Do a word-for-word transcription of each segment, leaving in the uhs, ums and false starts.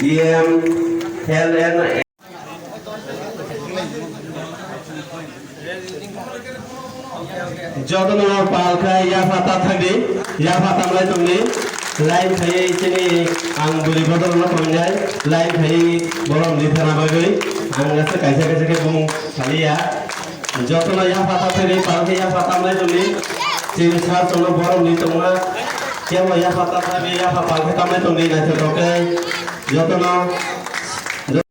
D M, Health and Jotono palkha yapha ta thangdi, yapha tamlai tongdi, line khaiwi chini ang bwrwi bodolno tongnai, line khaiwi borom di thana bagwi ang asa kaisa kaisa khe bung saliya. Jotono yapha ta thangdi, palkha yapha tamlai tongdi, chini sar tono borom di tongma, kebo yapha ta thangdi, yapha palkha tamlai tongdi, naithotok khe jotono.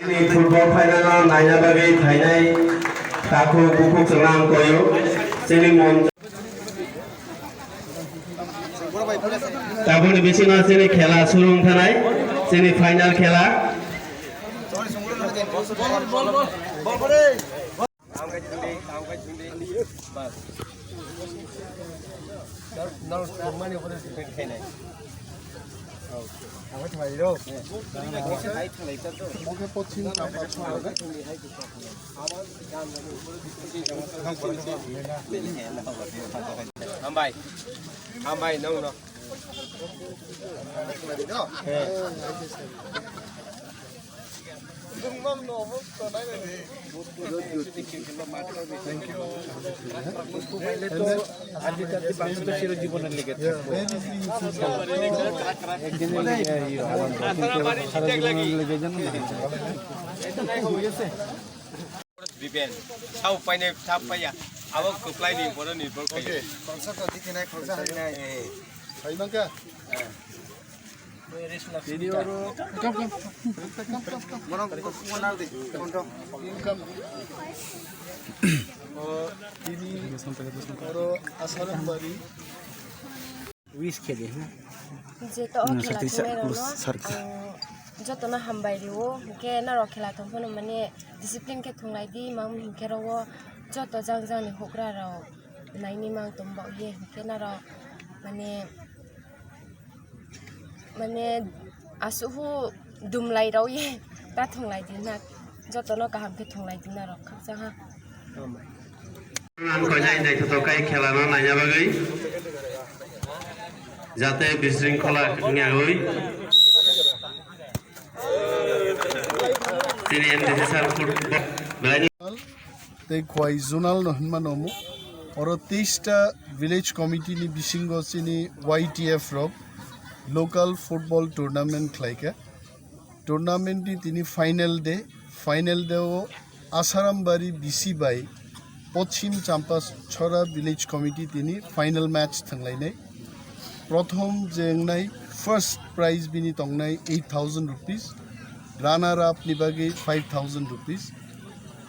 Chini football final no naina bagwi phainai takhuk bukhuk chwngno ang koyo. Chini mon. Tabukni bisingo chini khela suru wng thanai, chini final khela. Hambai. Hambai, nong, nong. Biben, sao paine, sao paiya. Abo kwplai ni bono ni bol kai. Khoroksa to dikhinai, khoroksa harinai. Hai mangka. Tini oro. Bono kok mana di, konto. O, tini oro Asarambari. Wish khe di, ha? Je to o khela thwngnairokno ang jotono hambai rio, hinkhe norok khela thwng phano mane discipline khe thwnglai di, mang hinkhe oro joto jang jang ni houhgra rok naini mang tong ba ye, hinkhe norok mane, mane aswk dumlai rok ye ta thwnglai di na, jotono kaham khe thwnglai di norok khakchang ha. Ang koinai naithotok khai khela no naina bagwi, jate bisringkhola wngyawi chini M D C sir football belai. Tei Khowai zonal no hinma nomo. Oro teis ta village committee ni bisingo chini Y T F rok local football tournament khlaikha. Tournament ni tini final day, final day o Asarambari B C bai Pochim Champachhara village committee tini final match thwnglainai. Prothom je wngnai first prize bini tongnai eight thousand rupees, runner up ni bagwi five thousand rupees.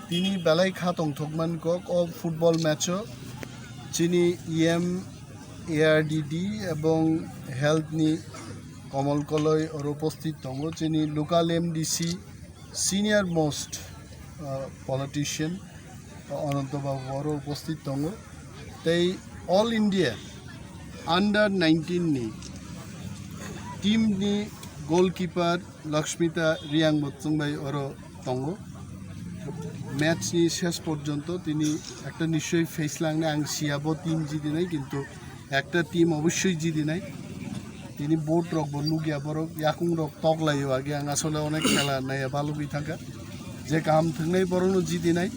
Tini belai kha tongthokman kok o football match o chini E M A R D D ebong health ni Komol Koloi oro upasthit tongo, chini local M D C senior most, uh, politician, uh, Ananto Babu oro upasthit tongo, tei All India under nineteen ni team ni goalkeeper Lakshmita Riang bo chwngbai oro tongo. Match ni ses porjonto tini ekta nischoi face langnai, ang siya bo team jidinai, kintu ekta team obossoi jidinai. Tini board rok bo nukya, borok yakung rok tok laio, age ang asole onek khela naiya balugwi thangkha. Je kaham thwngnai borokno jidinai,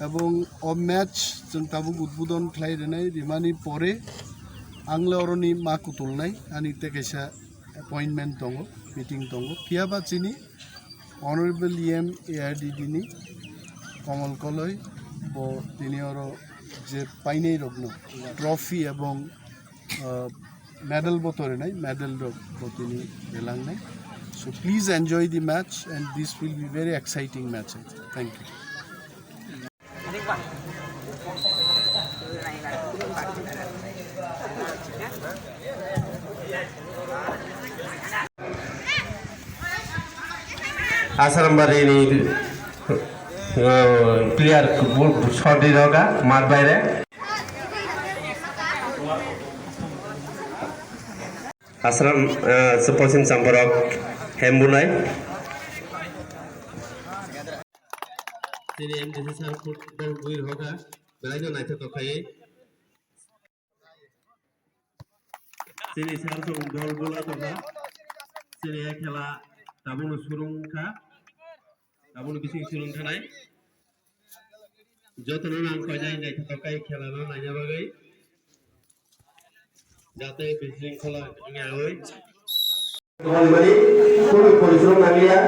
ebong o match chwng tabuk udbodon khlai rwnai, rimani pore ang le oroni ma kutulnai, ani tei kaisa appointment tongo, meeting tongo. Phiya ba chini Honorable E M A R D D ni Komol Koloi bo tini oro je painai rokno trophy ebong, uh, medal bo torinai, medal rok bo tini relangnai. So please enjoy the match and this will be very exciting match, I think. Thank you. Asarambari ni, uh, player bu-, bu-, sordi roga, mat baire. Asram, uh, Pochim Champarok hembunai. Tini M D C sir football bui roga, belai no naithotok khai. Chini sir song bol bula tongkha. Chini a khela Tabukno surung kha, tabukno bising surung khanai. Jotono nang koi jai naithotok kai khela no naina bagwi. Jate bising khola nyawi. Boni boni, khubui porishrom nangliya.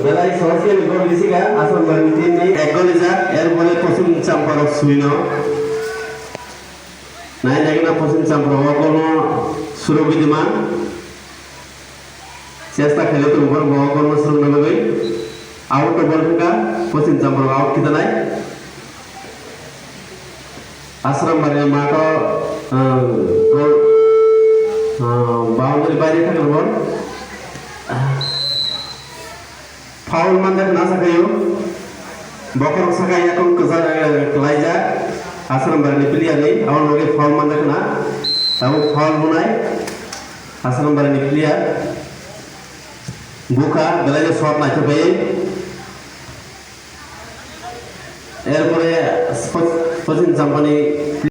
Belai sohos khe ni gol risi kha, Aswrang Bari ni team ni ek gol rijak, er pore Poschim Champra rok sui no. Nai nai na Poschim Champra o gol no surogwi dima. Chesta khailai tongo borok bo gol no swrwngna bagwi. Out no ball thangkha, Poschim Champra out khitanai. Aswrang Bari ni mato, ah, gol, ah, boundary baire thangkha ball. Foul manjak na sakhaio. Bokhorok sakai yakung kwchar, eh, kwlaijak. Aswrang Bari ni player ni, abo loge foul manjak na. Tabuk foul bunai. Aswrang Bari ni player. Bukha, belai no shot naithok bai. Erpore Poschim Champra ni